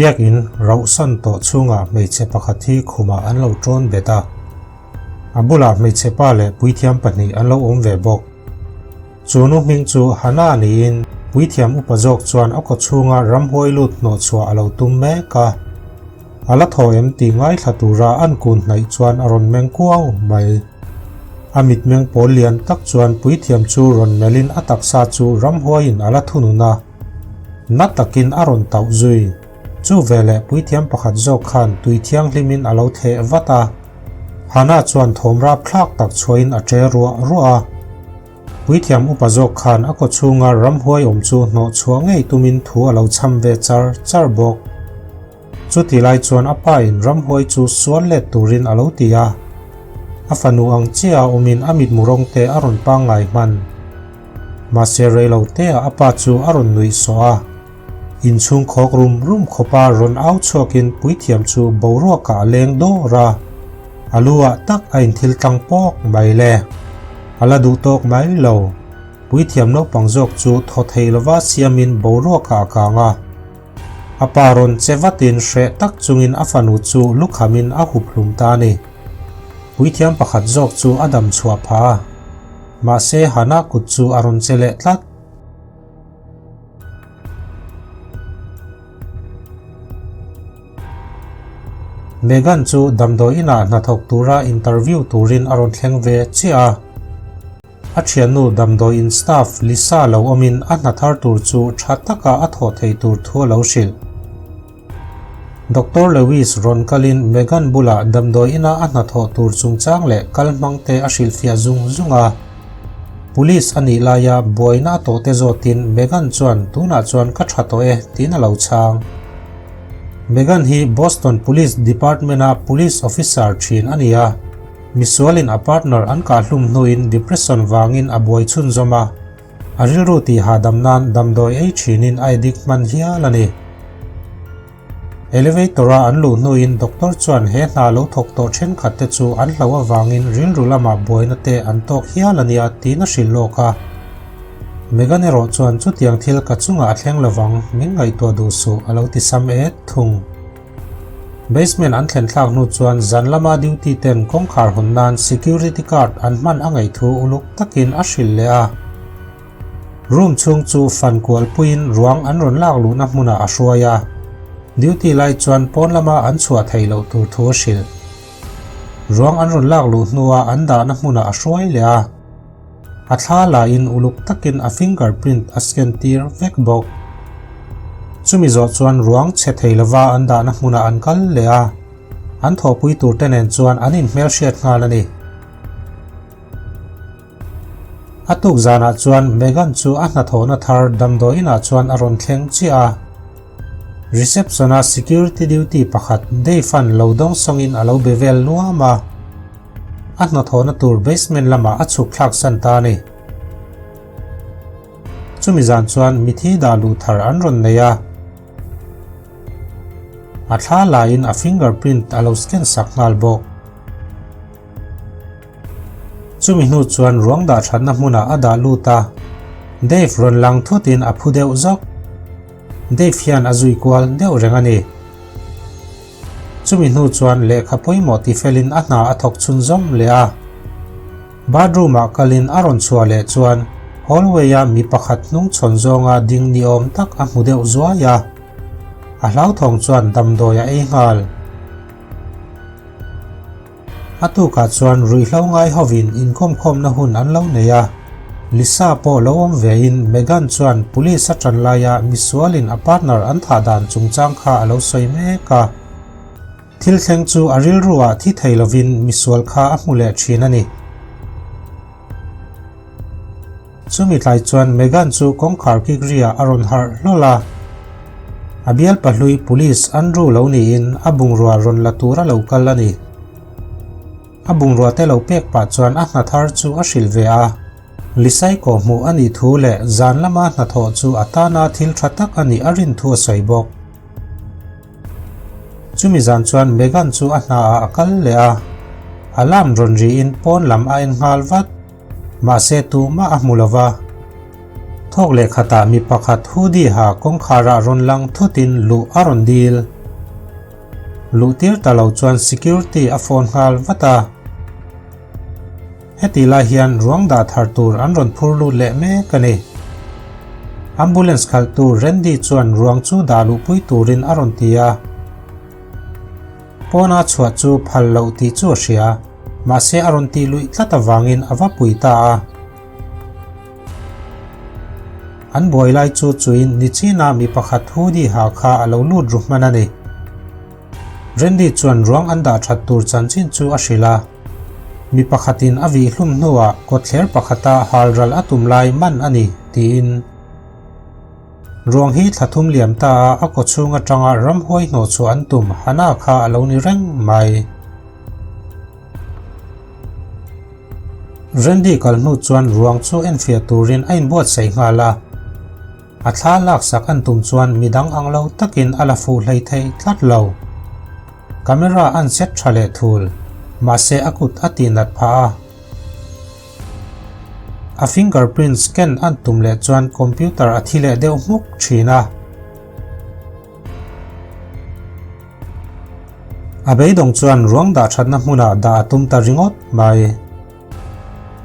Biakinn rauhsan tawh chhungah hmeichhe pakhat hi khumah an lo ṭawn bet a. A bulah hmeichhe pa leh puithiam pahnih an lo awm ve bawk. Chu nu hming chu Hannah niin puithiam upa zawk chuan a kaw chhunga ramhuai lut hnawhchhuah a lo tum mek a. A la thaw em tih ngaithla tura an kun hnaih chuan a rawn meng kuau mai. A mitmeng pawl lian tak chuan puithiam chu rawn melhin a taksa chu ramhuaiin a la thunun a. Na takin a rawn tauh zui. Chu veleh puithiam pakhat zawk khan tui thianghlimin a lo theh vat a. Hannah chuan thawm rapthlak tak chhuahin a che ruah ruah a. Puithiam upa zawk khan a kawchhunga ramhuai awm chu hnawh chhuah ngei tumin thu a lo chham ve char char bawk. Chuti lai chuan a pa in ramhuai chu sual let turin a lo ti a. A fanu ang chiah a awmin a mitmu rawng te a rawn pangngai hman. Mahse rei lo te ah a pa chu a rawn nuih sawh a. Inchhung khawk rum rum khawpa rawn au chhuakin puithiam chu boruakah a leng dawr a. A lu ah tak a inthil tlang pawk mai le. A la duh tawk mai lo. Puithiam naupang zawk chu thaw thei lova siamin boruakah a kang a. A pa rawn che vatin hreh tak chungin a fanu chu lukhamin a hup hlum ta a ni. Puithiam pakhat zawk chu a dam chhuah phah a, mahse Hannah kut chu a rawn che leh tlat. Megan chu damdawi inah hnathawk tura interview turin a rawn thleng ve chiah a. A thiannu damdawiin staff Lisa lo awmin a hna thar tur chu tha taka a thawh thei tur thu a lo hrilh. Doctor Lewis rawn kalin Megan bulah damdawiina a hnathawh tur chungchang leh kal hmang te a hrilhfiah zung zung a. Police a nih laia buaina a tawh te zawtin Megan chuan tunah chuan ka tha tawh e tiin a lo chhang. Megan hi Boston Police Department-a police officer thin a ni a. Misualin a partner an kah hlum hnuin depression vangin a buai chhunzawm a, a rilru tih hahdam nan damdawi ei thinin a addict hman hial a ni. Elevator-a an luh hnuin doctor chuan he hna lo thawk tawh thenkhat te chu an hlo avangin rilru lamah buaina te an tawk hial a nia tiin a hrilh lawk a. Megan erawh chuan chutiang thil ka chungah a thleng lovang, min ngaihtuah duh suh a lo ti sam et thung. Basement an thlen thlak hnu chuan zan lama duty ten kawngkhar hawn nan security card an hman a ngaih thu uluk takin a hrilh leh a. Room chhung chu fan kual puiin ruang an rawn lak luhna hmunah a hruai a. Duty lai chuan pawn lama an chhuah theih loh tur thu a hrilh. Ruang an rawn lak luh hnua an dahna hmunah a hruai leh a. A thla lahin uluk takin a fingerprint a scan tir vek bawk. Chumi zawh chuan ruang chhe thei lova an dahna hmunah an kal leh a, an thawhpui turte nen chuan an inhmelhriat nghal a ni. A tuk zanah chuan Megan chu a hnathawhna thar damdawiinah chuan a rawn thleng chiah a. Reception-a security duty pakhat Dave-a'n lo dawng sawngin a lo be vel luam a. A hnathawhna tur basement lamah a chhuk thlak san ta a ni. Chumi zan chuan mithi dah luh thar an rawn nei a. A thla laiin a fingerprint a lo scan sak nghal bawk. Chumi hnu chuan ruang dah thatna hmunah a dah lut a. Dave rawn lang thutin a phu deuh zawk. Dave hian a zui kual deuh reng a ni. Chumi hnu chuan lehkha pawimawh tifelin a hna a thawk chhunzawm leh a. Bathroom-ah kalin a rawn chhuah leh chuan hallway-a mi pakhat hnung chhawn zawnga ding ni awm tak a hmu deuh zuai a. A hlauthawng chuan damdawi a ei nghal. A tukah chuan ruihhlo ngai hovin inkhawmkhawmna hun an lo nei a. Lisa pawh lo awm vein Megan chuan police a tan laia misualin a partner an thah dan chungchang kha a lo sawi mek a. Thil thleng chu a rilruah thi thei lovin misual kha a hmu leh thin a ni. Chumi tlai chuan Megan chu kawngkhar kik riah a rawn harh hlawl a. A bial pahlui police Andrew lo niin a bungrua rawn la tura lo kal a ni. A bungrua te lo pek pah chuan a hna thar chu a hrilh ve a. Lisai kawhhmuh a nih thu leh zan lama hnathawh chu a tana thil tha tak a nih a rin thu a sawi bawk. Chumi zan chuan Megan chu a hna ah a kal leh a. Alarm rawn riin pawn lam a en nghal vat. Mahse tumah a hmu lo va. Thawk leh khatah mi pakhat hoodie ha kawngkharah rawn lang thutin luh a rawn dil. Luh tir ta lo chuan security a phone nghal vat a. Heti lai hian ruang dah thar tur an rawn phur lut leh mek a ni. Ambulance khalhtu Randy chuan ruang chu dah luhpui turin a rawn ti a. Pawna chhuah chu phal loh tih chu a hria, mahse a rawn tih luih tlat avangin a va pui ta a. An buai lai chu chuin nichina mi pakhat hoodie ha kha a lo lut ru hman a ni. Randy chuan ruang an dah that tur chanchin chu a hrilh a. Mi pakhatin a vih hlum hnuah kawtthler pakhata halral a tum lai man a ni, tiin. Ruang hi thla thum liam ta a a kawchhung atanga ramhuai hnawh chhuah an tum Hannah kha a lo ni reng mai. Randy kal hnu chuan ruang chu enfiah turin a inbuatsaih nghal a. A thla laksak an tum chuan midang ang lo takin a la fuh hlei thei tlat lo. Camera an set tha leh thul, mahse a kut a tihnat phah a. A fingerprint scan an tum leh chuan computer a thi leh deuh hmuk thin a. A beidawng chuan ruang dah thatna hmunah dah a tum ta ringawt mai.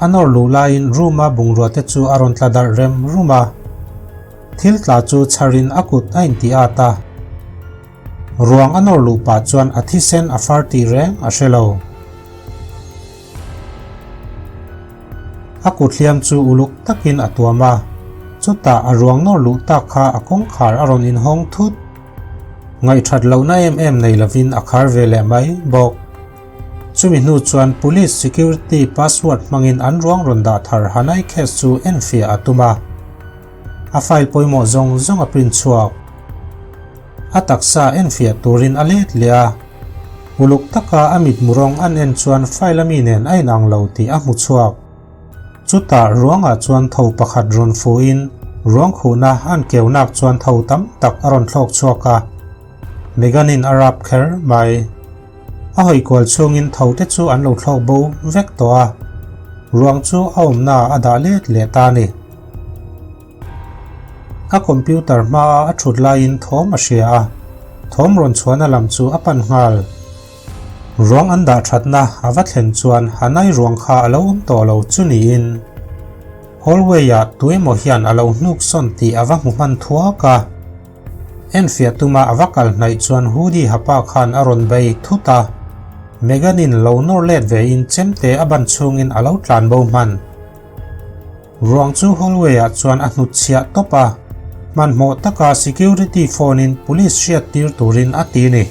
A nawr luh laiin room-a bungrua te chu a rawn tla darh rem rum a. Thil tla chu chharin a kut a intih at a. Ruang a nawr luh pah chuan a thisen a far tih reng a hre lo. A kut hliam chu uluk takin a tuam a, chutah a ruang nawr luh tak kha a kawngkhar a rawn inhawng thut. Ngaihthat lohna em em nei lovin a khar ve leh mai bawk. Chumi hnu chuan Police Security password hmangin an ruang rawn dah thar Hanai case chu enfiah a tum a. A file pawimawh zawng zawng a print chhuak. A taksa enfiah turin a let leh a. Uluk taka a mitmu rawng an en chuan file a mi nen a inang lo tih a hmu chhuak. Chutah ruangah chuan tho pakhat rawn fuhin ruang khuhna an keunak chuan tho tam tak a rawn thlawk chhuak a. Megan-in a rap kher mai. A hawi kual chhungin tho te chu an lo thlawk bo vek tawh a. Ruang chu a awmna a dah let leh ta a ni. A computer hmaa a thut laiin thawm a hria a, thawm rawn chhuahna lam chu a pan nghal. Ruang an dah thatna a va thlen chuan Hanai ruang kha a lo awm tawh lo chu niin hallway-ah tuemaw hian a lo hnuk sawn tih a va hmu hman thuak a. Enfiah tuma a va kal hnaih chuan hoodie hapa khan a rawn bei thut a, Megan-in lo nawr let vein chemte a ban chhungin a lo tlan bo hman. Ruang chu hallway-ah chuan a hnutchhiah tawp a, hmanhmawh taka security phone-in police hriat tir turin a ti ni.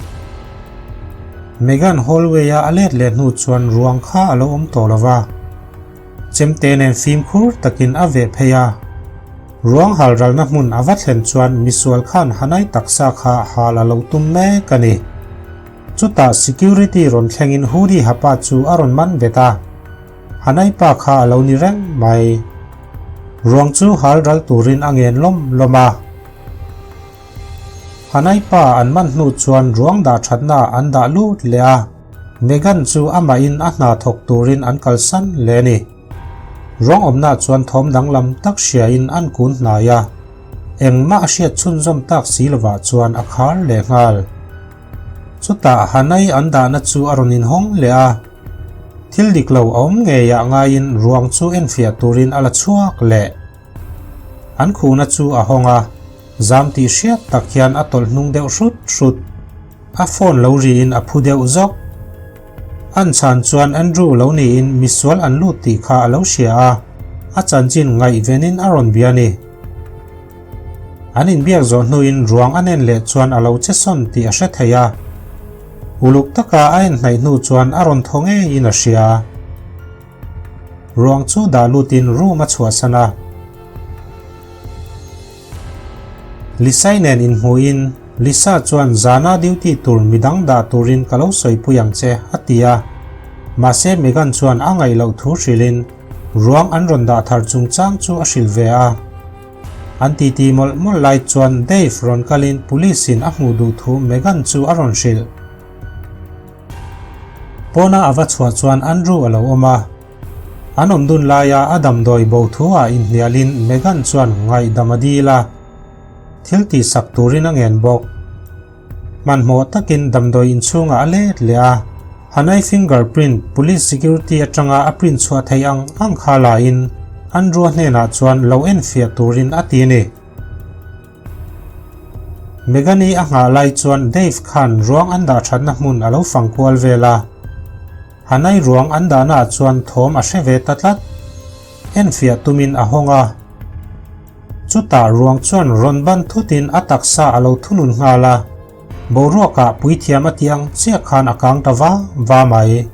Megan hallway-a a let leh hnu chuan ruang kha a lo awm tawh lo va, chemte nen fimkhur takin a veh phei a. Ruang halralna hmun a va thlen chuan misual khan Hanai taksa kha hal a lo tum mek a ni. Chutah security rawn thlengin hoodie hapa chu a rawn man bet a. Hanai pa kha a lo ni reng mai. Ruang chu hal ral turin a ngen lawm lawm a. Hanai pa an man hnu chuan ruang dah thatna an dah lut leh a. Megan chu amahin a hna thawk turin an kalsan leh a ni. Ruang awmna chuan thawm danglam tak hriain an kun hnai a. Engmah a hriat chhunzawm tak si lovah chuan a khar leh nghal. Chutah Hanai an dahna chu a rawn inhawng leh a. Thil dik lo a awm ngeiah ngaiin ruang chu enfiah turin a la chhuak leh. An khuhna chu a hawng a, zam tih hriat tak hian a tawlh hnung deuh hrut hrut. A phone lo riin a phu deuh zawk. An chhan chuan Andrew lo niin misual an lut tih kha a lo hria a, a chanchin ngaihvenin a rawn bia a ni. An inbiak zawh hnuin ruang a nen leh chuan a lo che sawn tih a hre thei a. Uluk taka a en hnaih hnu chuan a rawn thaw ngeiin a hria. Ruang chu dah lutin room a chhuahsan a. Lisai nen inhmuhin Lisa chuan zana duty tur midang dah turin ka lo sawipui ang che a ti a. Mahse Megan chuan a ngaih loh thu hrilhin ruang an rawn dah thar chungchang chu a hrilh ve a. An titi mawlh mawlh lai chuan Dave rawn kalin police in a hmuh duh thu Megan chu a rawn hrilh. Pawna a va chhuah chuan Andrew a lo awm a. An awm dun laia a damdawi bo thu-ah inhnialin Megan chuan ngaihdam a dil a, thil tihsak turin a ngen bawk. Hmanhmawh takin damdawi inchhungah a let leh a, Hanai finger print police security atanga a print chhuah theih ang ang kha lain Andrew-a hnenah chuan lo enfiah turin a ti a ni. Megan-i a nghah lai chuan Dave khan ruang an dah thatna hmun a lo fang kual vel a, Hanai ruang an dahnaah chuan thawm a hre ve ta tlat. Enfiah tumin a hawng a. Chutah ruang chuan rawn ban thutin a taksa a lo thunun nghal a, boruakah puithiam a tih ang chiah khan a kang ta va va mai.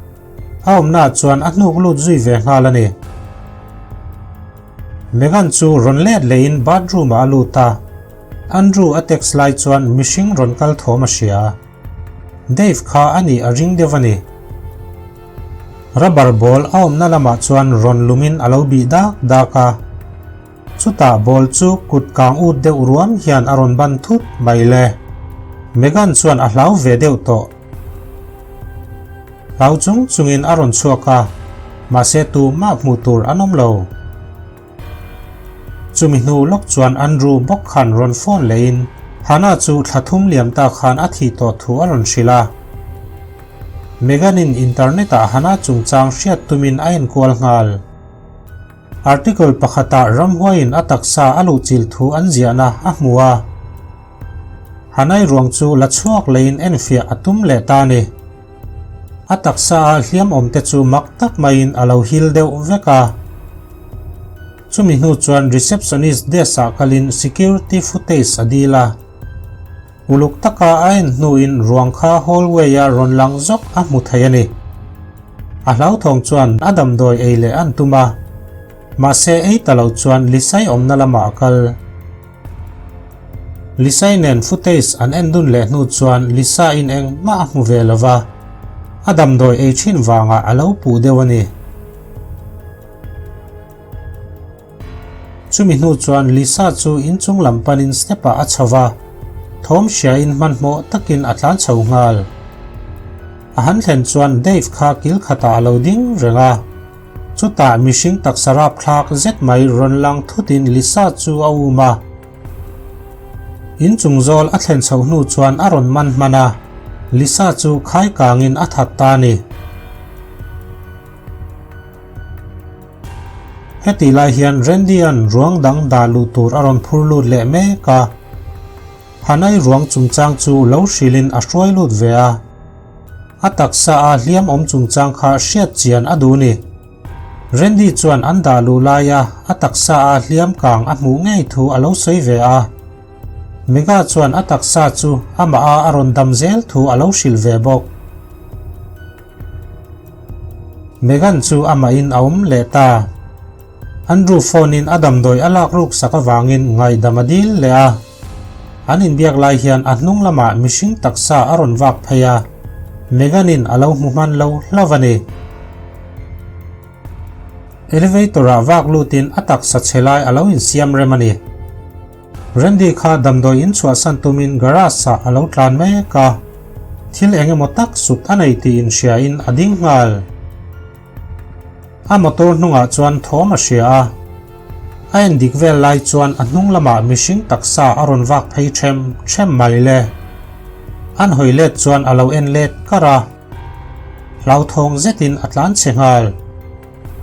A awmnaah chuan a hnuk lut zui ve nghal a ni. Megan chu rawn let lehin bathroom-ah a lut a, Andrew a text lai chuan mihring rawn kal thawm a hria. Dave kha a nih a ring deuh a ni. Rubber ball a awmna lamah chuan rawn lumin a lo bih dak dak a. Chutah ball chu kut kang ut deuh ruam hian a rawn ban thut mai le. Megan chuan a hlau ve deuh tawh. Hlau chung chungin a rawn chhuak a, mahse tumah hmuh tur an awm lo. Chumi hnu lawk chuan Andrew bawk khan rawn phone lehin Hannah chu thla thum liam ta khan a thih tawh thu a rawn hrilh a. Megan-in internet-ah Hannah chungchang hriat tumin a enkual nghal. Article pakhatah ramhuaiin a taksa a luhchilh thu an ziahna a hmu a. Hannah-i ruang chu la chhuak leiin enfiah a tum leh ta a ni. A taksa a hliam awm te chu mak tak maiin a lo hil deuh vek a. Chumi hnu chuan receptionist desk ah kalin security footage a dil a. Uluk taka a en hnuin ruang kha hallway a rawn lang zawk a hmu thei a ni. A hlauthawng chuan a damdawi ei leh an tum a. Mahse ei ta lo chuan Lisai awmna lamah a kal. Lisa-i nen footage an en dun leh hnu chuan Lisa-in engmah a hmu ve lo va, a damdawi ei thin vangah a lo puh deuh a ni. Chumi hnu chuan Lisa chu inchung lam panin step-ah a chho va, thawm hriain hmanhmawh takin a tlan chho nghal. A han thlen chuan Dave kha kil khatah a lo ding reng a. Chutah mihring taksa rapthlak zet mai rawn lang thutin Lisa chu a um a. In chung zawl a thlen chhoh hnu chuan a rawn man hman a, Lisa chu khai kangin a that ta a ni. Hetih lai hian Randy-a'n ruang dang dah luh tur a rawn phur lut leh mek a. Hanai ruang chungchang chu lo hrilhin a hruai lut ve a. A taksa a hliam awm chungchang kha hriat chian a duh ni. Randy chuan an dah luh laia a taksa a hliam kang a hmuh ngei thu a lo sawi ve a. Mega chuan a taksa chu amah a a rawn dam zel thu a lo hrilh ve bawk. Megan chu amahin a awm leh ta. Andrew phone in a damdawi a lak ruk sak avangin ngaihdam a dil leh a. An inbiak lai hian a hnung lamah mihring taksa a rawn vak phei a, Megan in a lo hmu hman lo hlauh a ni. Elevator ah vak lutin a taksa chhe lai a lo insiam rem a ni. Randy kha damdawi in chhuahsan tumin garage ah a lo tlan mek a, thil eng emaw tak sut a nei tih inhriain a ding nghal. A motor hnungah chuan thawm a hria a, a en dik vel lai chuan a hnung lamah mihring taksa a rawn vak phei ṭhem ṭhem mai le. An hawi let chuan a lo en let kar a, hlauthawng zetin a tlan chhe nghal.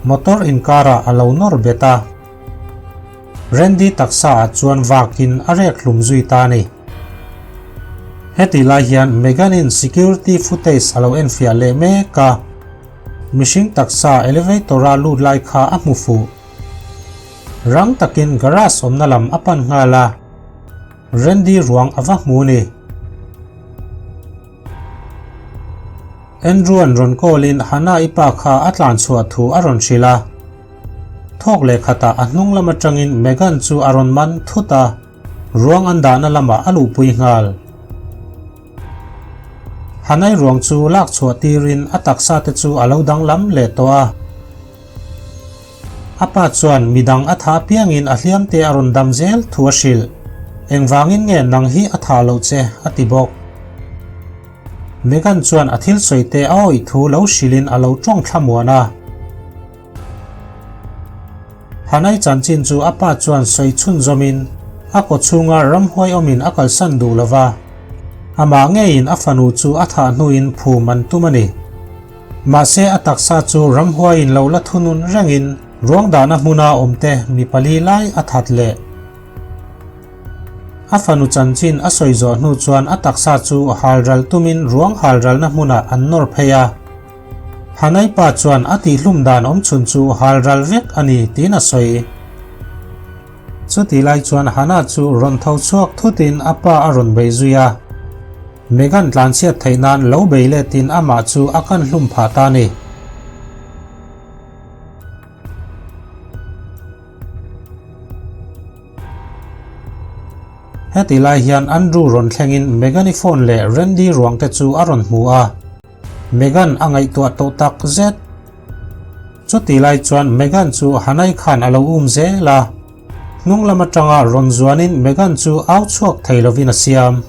Motor inkarah a lo nawr bet a, Randy taksa ah chuan vakin a rek hlum zui ta a ni. Hetih lai hian Megan-in security footage a lo enfiah leh mek a. Mihring taksa elevator-a lut lai kha a hmu fuh. Rang takin garage awmna lam a pan nghal a, Randy ruang a va hmu ni. Andrew-a'n rawn call-in Hannah-i pa kha a tlan chhuah thu a rawn hrilh a. Thawk leh khatah a hnung lam atangin Megan chu a rawn man thut a, ruang an dahna lamah a luhpui nghal. Hanai ruang chu lak chhuah tirin a taksa te chu a lo danglam leh tawh a. A pa chuan midang a thah apiangin a hliam te a rawn dam zel thu a hrilh. Engvangin nge nang hi a thah loh che? a ti bawk. Megan chuan a thil sawi te a awih thu lo hrilhin a lo tawng thlamuan a. Hanai chanchin chu a pa chuan sawi chhunzawmin a kawchhunga ramhuai awmin a kalsan duh lo va, amah ngeiin a fanu chu a thah hnuin phum an tum a ni. Mahse a taksa chu ramhuaiin lo la thunun rengin ruang dahna hmuna awmte mi pali lai a that leh. A fanu chanchin a sawi zawh hnu chuan a taksa chu halral tumin ruang halralna hmunah an nawr phei a. Hanai pa chuan a tihhlum dan awmchhun chu halral vek a ni tiin a sawi. Chutih lai chuan Hana chu rawn tho chhuak thutin a pa a rawn bei zui a. Megan tlanchhiat theih nan lo bei letin amah chu a kan hlum phah ta a ni. Heti lai hian Andrew rawn thlengin Megan-i phone leh Randy ruang te chu a rawn hmu a, Megan a ngaihtuah tawh tak zet. Chuti lai chuan Megan chu Hanai khan a lo um zel a, hnung lam atanga rawn zuanin Megan chu au chhuak thei lovin a siam.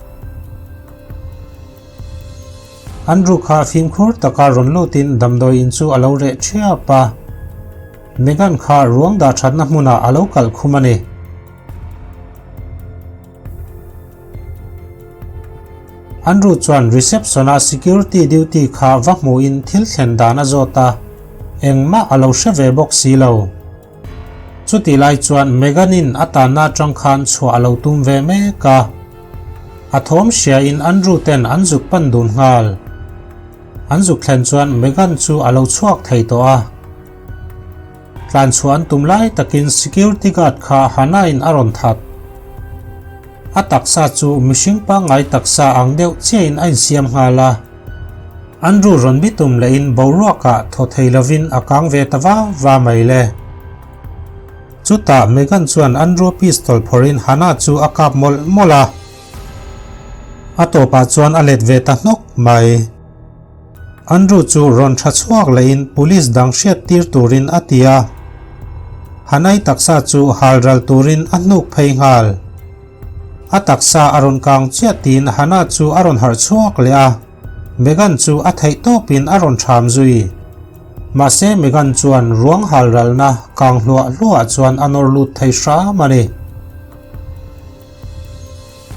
Andrew kha fimkhur taka rawn lutin damdawi in chu a lo reh thiap a. Megan kha ruang dah thatna hmunah a lo kalh khum a ni. Andrew chuan reception-a security duty kha va hmuhin thil thlen dan a zawt a, engmah a lo hre ve bawk si lo. Chutih lai chuan Megan-in a tanna atang khan chhuah a lo tum ve mek a. A thawm hriain Andrew ten an zuk pan dun nghal. An zuk thlen chuan Megan chu a lo chhuak thei tawh a. Tlan chhuah an tum lai takin security guard kha Hannah-in a rawn that. A taksa chu mihring pangngai taksa ang deuh chiahin a insiam nghal a. Andrew rawn bitum lehin boruakah thaw thei lovin a kang ve ta va va mai le. Chutah Megan chuan Andrew pistol phawrhin Hannah chu a kap mawlh mawlh a. A tawpah chuan a let ve ta hnawk mai. Andrew chu rawn tha chhuak lehin police dang hriat tir turin a ti a. Hanai taksa chu hal ral turin a hnuk phei nghal. A taksa a rawn kang chiah tiin Hana chu a rawn harh chhuak leh a, Megan chu a theih tawpin a rawn ṭham zui. Mahse Megan chuan ruang hal ralna kang hluah hluah chuan a nawr lut thei hram a ni.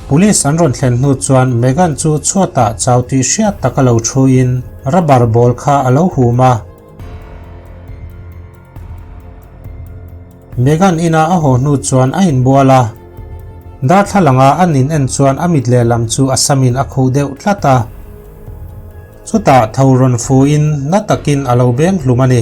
Police an rawn thlen hnu chuan Megan chu chhuatah chau tih hriat tak a lo thuin rubber ball kha a lo hum a. Megan ina a haw hnu chuan a inbual a, darthlalanga an in en chuan a mit lehlam chu a samin a khuh deuh tlat a. Chutah tho rawn fuin na takin a lo beng hlum a ni.